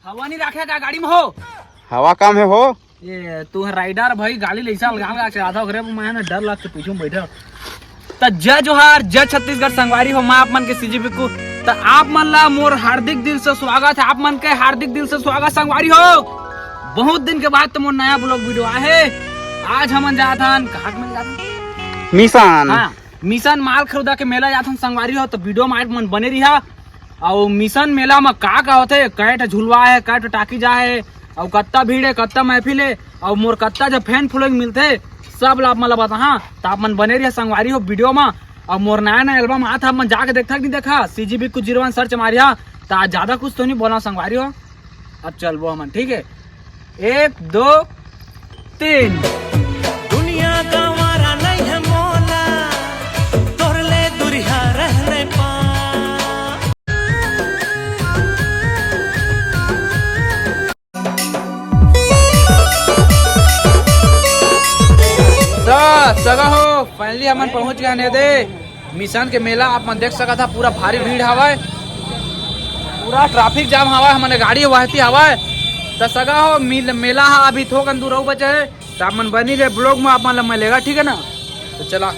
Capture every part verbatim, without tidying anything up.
हवा नहीं रखे का गाड़ी में हो? हवा कम है हो। ये तू है राइडर भाई, गाड़ी ले चल, गाल का चलाता हो, अरे मैं ना डर लगता पीछे में बैठा। त जय जोहार, जय छत्तीसगढ़ संगवारी हो, मैं आप मन के सीजी बिक्कू। त आप मन ला मोर हार्दिक दिल से स्वागत है, आप मन के हार्दिक दिल से स्वागत संगवारी हो। बहुत दिन के बाद तो मोर नया ब्लॉग वीडियो आहे। आज हमन जात हन, कहाँ के मेला जात हन? मिशन। हाँ, मिशन माल खरीदा के मेला जात हन संगवारी हो, तो वीडियो में आप मन बने रिहा। अउ मिशन मेला म का का होथे, कै ठा झुलवा हे, कै ठा टाकीज आहे, अउ कत्ता भीड़ हे, कत्ता महफिल हे, अउ मोर कत्ता जो फैन फॉलोइंग मिलथे, सब ला आप मन ला बताहा। त आप मन बने रहिए संगवारी हो वीडियो म। अउ मोर नया नया एल्बम आत हे, आप मन जाके देखथा कि नहीं देखा, सीजी बिक्कू जीरो वन सर्च मारिहा। त आज ज्यादा कुछ तो नहीं बोला संगवारी हो, अब चलबो हमन, ठीक है? एक, दो, तीन। दुनिया गंवारा नहीं है मोला, तोर ले दुरिहा रहने पा। त सगा हो, finally हमन पहुंच गए ने दे। मिशन के मेला आप मन देख सकत हा, पूरा भारी भीड़ हवय, पूरा ट्रैफिक जाम हवय, हमन गाड़ी वहती हवय। त सगा हो, मिल-, मेला ह अभी थोकन दूर अउ बचे हे, त आप मन बनी रहे ब्लॉग में, आप मन ला मिलेगा, ठीक है ना? तो चला,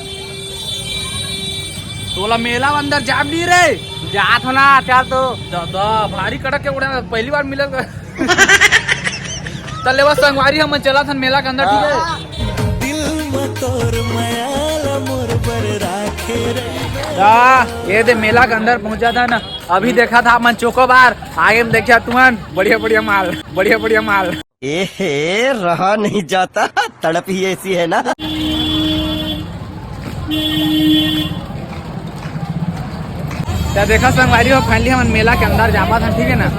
तोला मेला अंदर जाम नहीं रे। जात हो ना, चल तो। दादा, भारी कड़क के उड़ा, पहली बार मिलल। त लेवा संगवारी, हमन चलत हन मेला के अंदर, ठीक है? दिल म तोर मया ला मोर बर राखे रे। हाँ, ये दे मेला के अंदर पहुंचा था ना, अभी देखा था मन चोकोबार, आगे में देखा तुमन बढ़िया बढ़िया माल, बढ़िया बढ़िया माल। ए हे, रहा नहीं जाता, तड़प ही ऐसी है ना। त देखा संगवारी हो, finally हमन मेला के अंदर जा पात हन, ठीक है ना?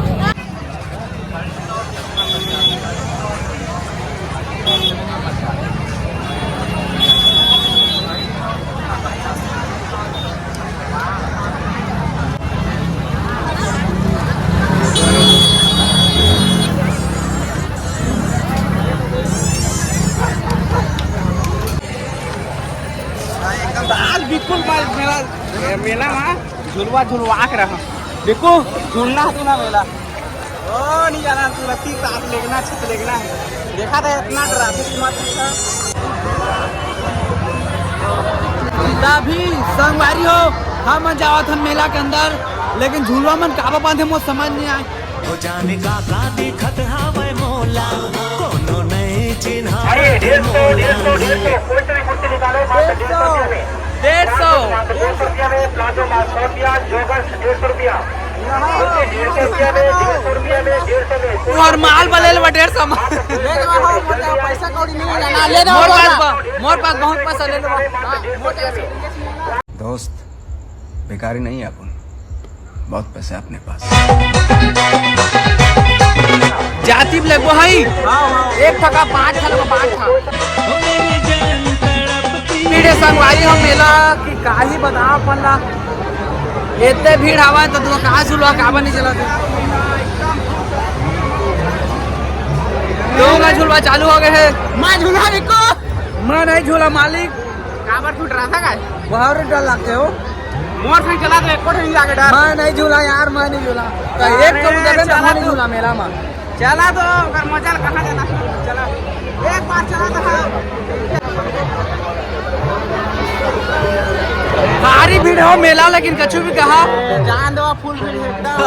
आज बिल्कुल मस्त मेला, मेला मा झुलवा झुलवा के रहा। देखो, झूलना है तू ना मेला। ओ, नहीं जाना, तू रत्ती साथ लेगना, छत लेगना है। देखा था इतना डराते कि मत पूछा। तभी संगवारी हो, हम जावत हन मेला के अंदर, लेकिन झुलवा मन काबा बांधे मोर समझ नहीं आए। हो जाने का का दिखत हावय मोला, कोनो नए चिन्हा अरे, डेढ़ सौ, डेढ़ सौ, डेढ़ सौ, कोई सा भी कुर्ती निकालो, मात्र डेढ़ सौ रुपया में। डेढ़ सौ। मात्र डेढ़ सौ रुपया में, प्लाजो मात्र सौ रुपया, जॉगर्स डेढ़ सौ रुपया। कुर्ती डेढ़ सौ रुपया में, डेढ़ सौ रुपया में, डेढ़ सौ में। तू हर माल बा, ले लेबा डेढ़ सौ में। ले लेबा, हाँ, मोर पास पैसा कौड़ी नहीं है ना, ले लेबा, मोर पास बा, मोर पास बहुत पैसा, ले लेबा। हाँ, मोर पैसा। दोस्त, बेकारी नहीं है अपन, बहुत पैसा है अपने पास। जाति में लेबो हई, एक ठका पाँच ठका, पाँच ठका। मेरे संगवारी हो मेला कि काली बताओ अपन ला, एते भीड़ हवा तो तू कहाँ झुलवा काबर नहीं चला तू? लोग का झुलवा चालू हो गए है। मैं झूला बिको। मैं नहीं झूला मालिक। काबर तू डराता का है? बहुत डर लगते हो। मोर संग चला तो एको ठन जाके डर। मैं नहीं झूला यार, मैं नहीं झूला। तो एक अरे, कम जगह चला तो नहीं तू। झूला मेला में। चला तो, ओकर मजा ल कहाँ लेना? चला, एक बार चला तो हाँ। भारी भीड़ हो मेला, लेकिन कछु भी कहा। जान दो, फुल भीड़ है एकदम।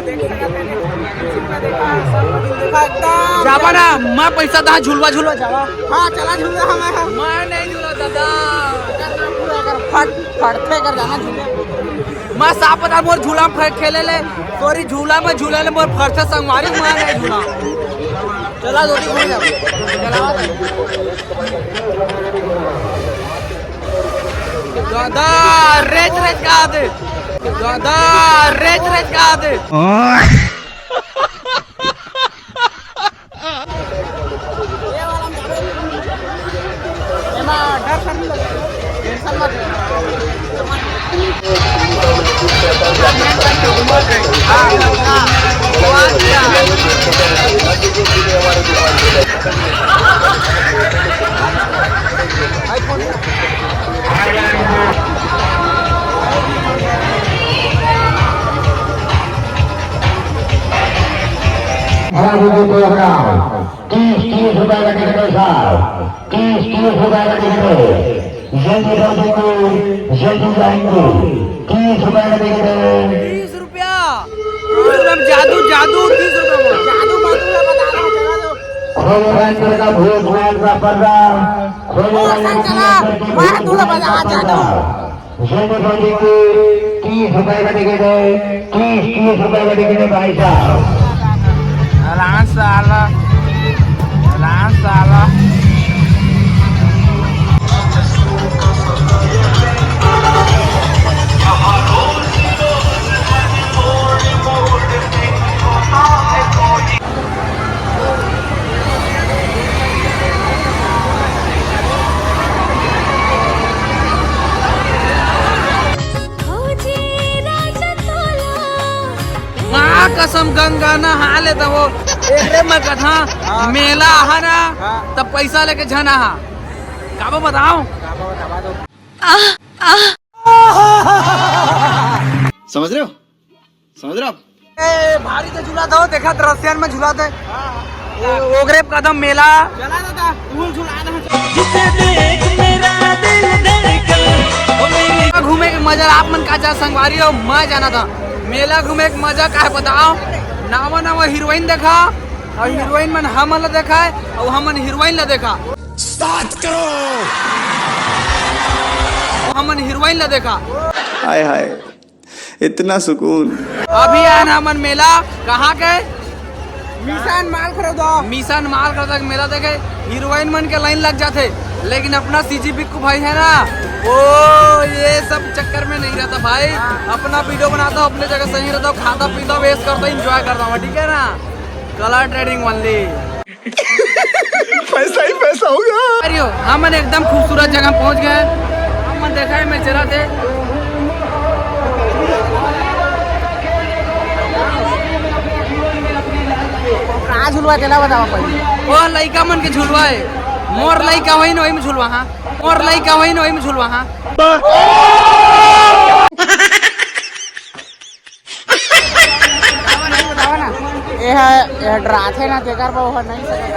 देख सकते हैं, देखा एकदम। जाबा ना, मैं पैसा दा झुलवा झुलवा जावा। हाँ, चला झुलवा हमें। मैं नहीं झूला दादा। फट, फटते कर जाना झूले। मैं साफ बता, मोर झूला में फे-, खेले ले, तोरी झूला में झूले ले, मोर फरते संगवारी, मैं नहीं झूला। चला, दो तीन घूम जा। चला। दादा, रेच रेच का दे। दादा, रेच रेच का आते। तीस, तीस रुपए का टिकट है साहब, तीस, तीस रुपए का टिकट है। जल्दी कर देंगे, जल्दी जाएंगे। तीस रुपए का टिकट है। तीस रुपया। तीस रुपया में जादू, जादू, तीस रुपया में। जादू मादू ला बता रहा हूँ, चला दो। खोलो रायपुर का भूत, रायपुर का पर्दा। खोलो रायपुर का पर्दा। ये तो बोल दीजिए, तीस रुपए का टिकट है, तीस, तीस रुपए का टिकट है भाई साहब। राम साला, राम साला। माँ कसम, गंगा नहा ले त वो। एकरे मैं कथा, हाँ। मेला आहा ना, हाँ। तब पैसा लेके झन आहा। काबो बताओ। समझ रहे हो? समझ रहे हो आप? ए, भारी तो झूला था, देखा तो रसियन में झूला थे। ओ, ओगरे कदम मेला। चला दादा, तू झूला दे। जिसे देख मेरा दिल धड़कन, ओ मेरी घूमे के मजा आप मन का जा संगवारी हो, मैं जाना था। मेला घूमे के मजा का है बताओ? नवा नवा हीरोइन देखा, और हीरोइन मन हमन ला देखा है, और हमन हीरोइन ला देखा। सात करोड़। हमन हीरोइन ला देखा। हाय हाय, इतना सुकून। अभी आए ना हमन मेला, कहाँ के? मिशन माल खरीदो। मिशन माल खरीदो के मेला देखे, हीरोइन मन के लाइन लग जाते, लेकिन अपना सीजी बिक्कू भाई है ना, वो ये सब चक्कर में नहीं रहता भाई। अपना वीडियो बनाता हूँ, अपने जगह सही रहता हूँ, खाता पीता हूँ, ऐश करता हूँ, एंजॉय करता हूँ, ठीक है ना? कला ट्रेडिंग ओनली। पैसा ही पैसा होगा। अरे हो, हमन एकदम खूबसूरत जगह पहुंच गए। हमन देखा है, मैं चला थे। का झुलवा तेला बतावा पहले। ओ लइका मन के झुलवा है। मोर लइका वही न वही में झुलवा, हाँ। मोर लइका वही न वही में झुलवा, हाँ। बतावा ना, बतावा ना। ये है, ये डराथे ना, तेकर बर ओहर नहीं सकत।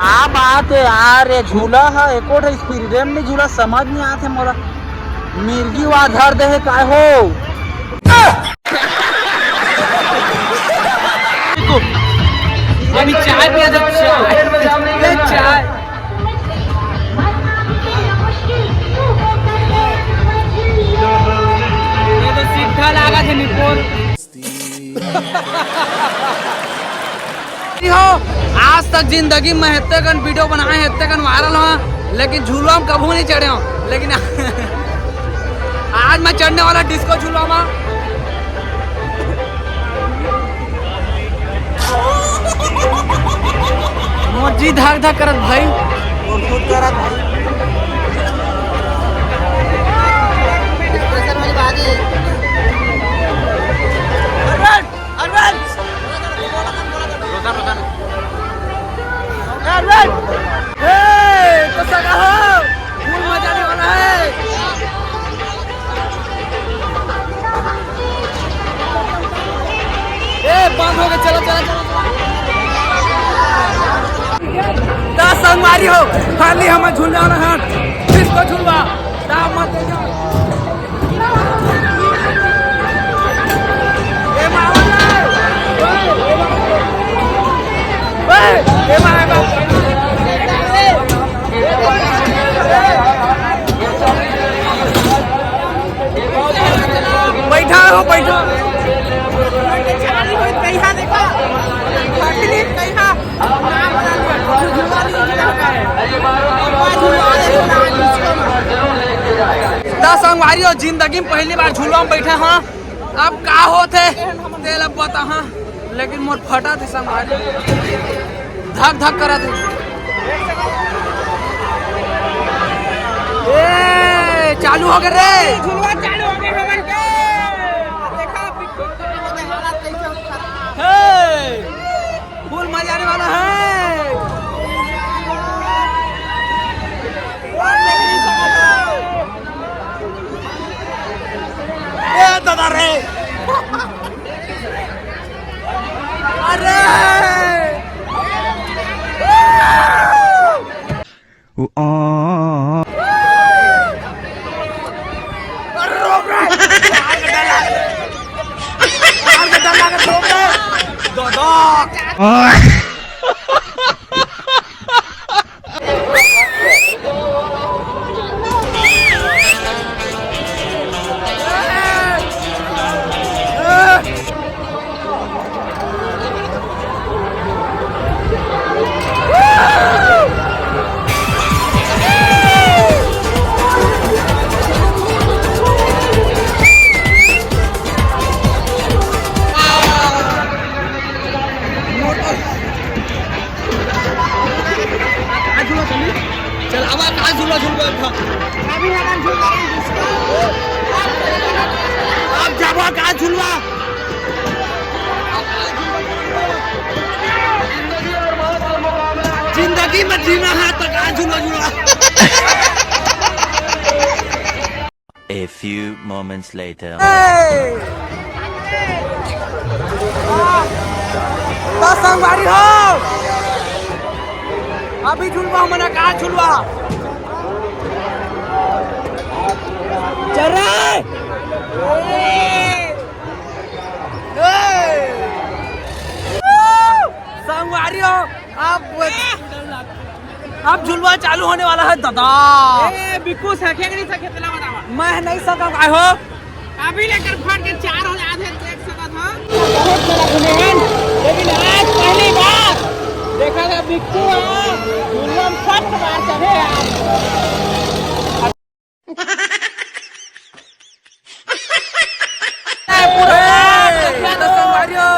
का बात है यार, ये झूला है, एको ठो स्पीड में झूला समझ नहीं आते मोला। मिर्गी वा धर दे है काय हो? अभी चाय पिया दे, चाय। ले चाय। ये तो सीधा लागा थे निपोर। हो, आज तक जिंदगी में हेत्ते कन वीडियो बनाए, हेत्ते कन वायरल हो, लेकिन झूलवा में कभू नहीं चढ़े हो। लेकिन आज मैं चढ़ने वाला डिस्को झूलवा में। मोर जी धक धक करत भाई। मोर खुद करत भाई। स्पेशल वाली बात है। अरविंद! अरविंद! अरविंद! ए, तो सगा हो, फुल मजा आने वाला है। ए, बंद हो गए, चलो, चलो, चलो, चलो। दस संगवारी हो, खाली हम झूल जाना है, डिस्को झूलवा, दाम मत दे जाओ। बैठा हो, बैठा। कहिया देखा, कहिया। संगवारी हो, जिंदगी में पहली बार झूलवा में बैठे हाँ। अब का होथे तेला बताहा, लेकिन मोर फटा थे संगवारी, धक धक करत हे। ए, चालू हो गे रे। झुलवा चालू हो गे हमन के। देखा, हे। फुल मजा आने वाला है। ए दादा रे। अरे। चल, अब कहाँ झूला झूलबा अब? अब जाबो कहाँ झूलबा? जिंदगी में जीना है तो कहाँ झूला झूला? A few moments later. ए! त संगवारी हो, अभी झुलवा मना का झुलवा? चल रे! ए! संगवारी हो, अब अब झुलवा चालू होने वाला है दादा। ए, बिक्कू सके कि नहीं सके, तेला बतावा। मैं नहीं सका, काय हो? अभी लेकर फट के चार हो जाते हैं, देख सकत हो। बहुत बड़ा गुनहगार, लेकिन आज पहली बार देखा था बिक्कू है, झुलवा में फट मार चढ़े यार। पूरा ए, तो संगवारी हो,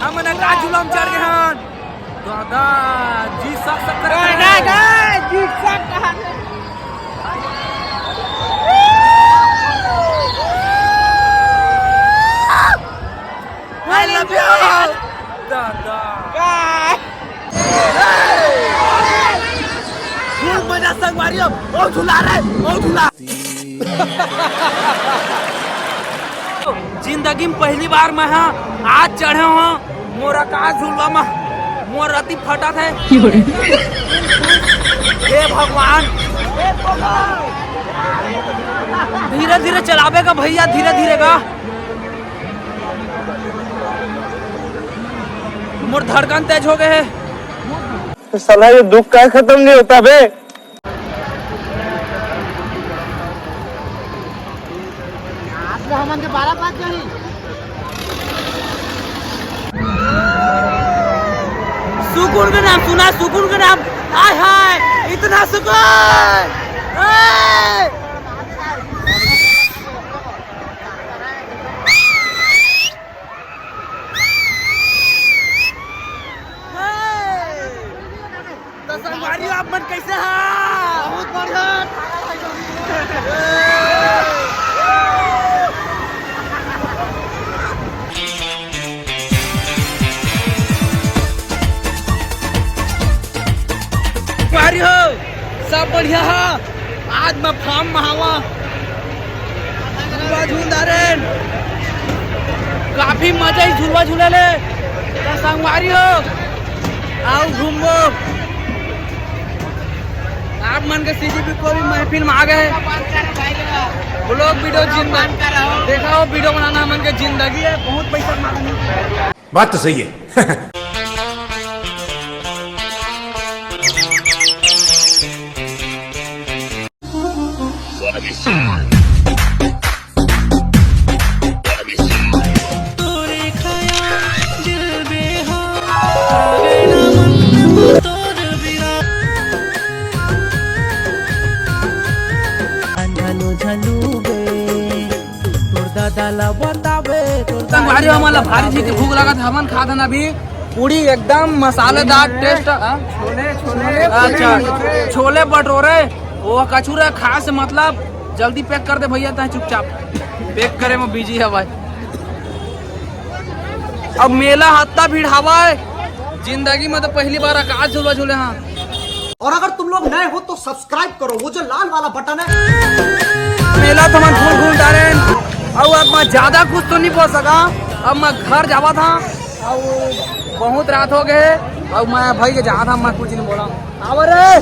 हमन का झूला में चढ़ गे हन। दादा, जी सक सक करत हे। जी सक कहा। I love you। दादा। खूब मजा संगवारी हो। ओ झूला रे, ओ झूला। जिंदगी में पहली बार मैं हा आज चढ़े हो मोर का झुलवा में, मोर रति फटत हे। हे भगवान, धीरे धीरे चलाबे का भैया, धीरे धीरे का। मोर धड़कन तेज हो गे हे। साला ये दुख का खत्म नहीं होता बे। आज तो हमन के बारह पाँच जाही। सुकून के नाम सुना, सुकून के नाम। आय हाय, इतना सुकून। ए! तो संगवारी हो, आप मन कैसे हा? बहुत बढ़िया। संगवारी हो, सब बढ़िया हा? आज मैं फार्म में हवा। झूलवा झूल डारेन। काफी मजा ही झूलवा झूले ले। तो संगवारी हो, आओ घूमो। आप मन के सीजीपी को भी महफिल में आ गए। वो लोग वीडियो जिंदा देखा हो, वीडियो बनाना हमन के जिंदगी है, बहुत पैसा मांगने। बात तो सही है। दादा ला बतावे तोर संगवारी हो, हमन ला भारी चीज भूख लागत, हमन खात हन अभी पूड़ी, एकदम मसालेदार टेस्ट। हाँ? अच्छा, छोले भटूरे, वो कचूरा खाए से मतलब। जल्दी पैक कर दे भैया, तैं चुपचाप पैक करे में बिजी है भाई। अब मेला हत्ता भीड़ हवा है, जिंदगी में तो पहली बार आकाश झूलवा झूले हाँ। और अगर तुम लोग नए हो तो सब्सक्राइब करो, वो जो लाल वाला बटन है। मेला तो हमन घूम घूम डारेन, अउ अब मैं ज्यादा कुछ तो नहीं बोल सका। अब मैं घर जावा था, अउ बहुत रात हो गए, अउ मैं भाई के जावा था, मैं कुछ नहीं बोला। आवा रे।